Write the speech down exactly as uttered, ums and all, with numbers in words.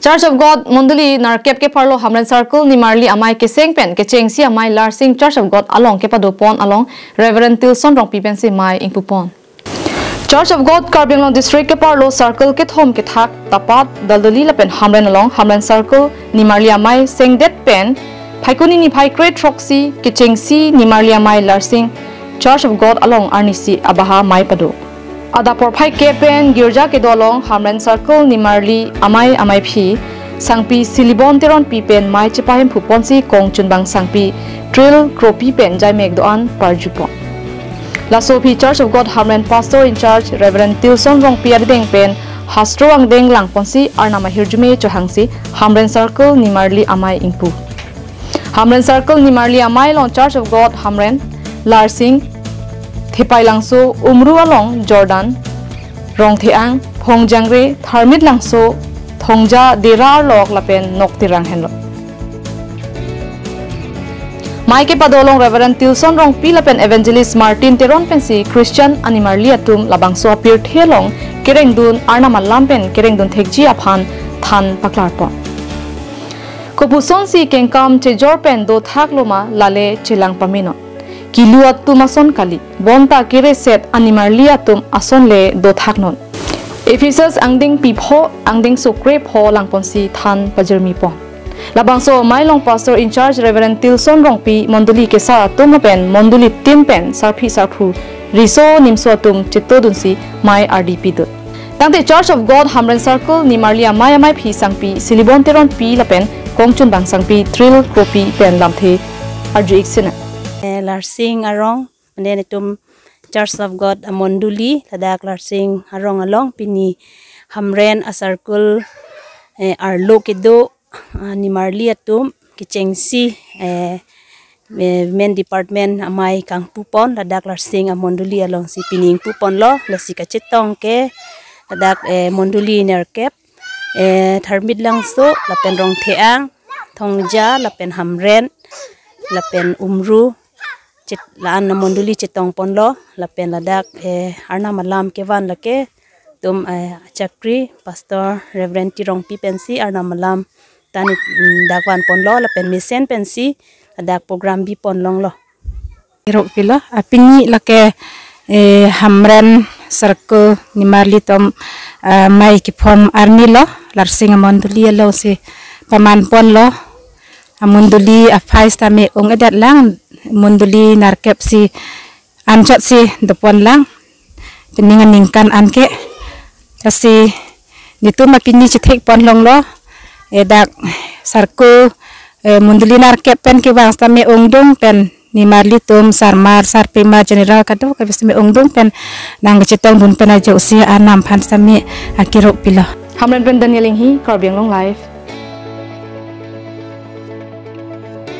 Church of God Mondoli Narkep kepharlo Hamren Circle Nimarli Amei keseng pen kechengsi amei Larsing Church of God along kepadopon along Reverend Tilson Rongpi pensi mei ingpupon. Church of God Karbi Anglong District kepharlo circle kethom kethak Tapat, Daldali lapen Hamren along Hamren Circle Nimarli Amei sengdet pen Phaikuni niphai kre throksi kechengsi Nimarli Amei Larsing Church of God along arnisi abaha mei pado. Adap porphai ke pen girja kedo along Hamren Circle Nimarli Amei ameiphi sangpi Silibon Teronpi pen mei chepahemphuponsi kongchunbang sangpi Tril Kropi pen jaimek do-an parjupon. Laso aphi Church of God Hamren Pastor in charge Reverend Tilson Rongpi arideng pen hastro angdeng langponsi Arnam ahirjume chohangsi Hamren Circle Nimarli Amei ingpu. Hamren Circle Nimarli Amei along Church of God Hamren, Larsing, Thepailangso, Umru along Jordan, Rongtheang, Phongjangre, Tharmit Langso, Thongja, Dera arlok lapen Nokterang henlo. Mei kepado along Reverend Tilson Rongpi lapen Evangelist Martin Teron pensi Christian animarli atum labangso apirthe along kerengdun Arnam alam pen kerengdun thekji aphan than paklarpon. Kopusonsi kengkam chejor pen dothak loma lale chelang pamenon. Kilu atum ason kali, bonta kereset animarli atum ason le dothaknon. Ephesus angdengpi pho, angdengso kre pho langponsi than pajirmipon. Labangso mei along Pastor in charge Reverend Tilson Rongpi, Mondoli kesar atum lapen Mondoli team pen sarpi sarpo, riso nimso atum chetodunsi mei ardi pidun. Tangte Church of God Hamren Circle Nimarli Amei ameiphi sangpi Silibon Teronpi lapen kongchunbang sangpi Tril Kropi pen lamthe arju-ik sinang. Eh, Larsing arong, mane netum Church of God amondoli, ladak Larsing arong along pini Hamren a-circle, eh, arlo kedo, ah, nimarli atum kechengsi, eh, eh, women department amei kangpupon, ladak Larsing amondoli alongsi pini ingpuponlo, lasi kachetong ke ladak, eh, mondoli nerkep, eh, Tharmit Langso, lapen Rongtheang, Thongja, lapen Hamren, lapen Umru, chet-, la-an amondoli chetongponlo, lapen ladak, eh, Arnam alam kevan lake, tum, eh, achakri, Pastor Reverend T Rongpi pensi Arnam alam tani, mm, dak vanponlo, lapen mesen pensi ladak program biponlonglo. Iruk pilo, ah, pini lake, eh, Hamren Circle Nimarli atum, ah, mei kephom arni lo, Larsing amondoli alongsi pamanponlo, amondoli aphai sitame ong-edetlang, mondoli nerkep si anchotsi doponlang, pining aningkan anke, lasi netum apini chethekponlonglo, eh, dak circle, eh, mondoli nerkep pen kevang sitame ongdung pen nimarli atum sarmar sarpimar general kadokave sitame ongdung pen nangkachetongdun pen ajoksi Arnam aphan sitame akiruk pilo. Hamren pen Daniel Inghi, Karbi Anglong Live.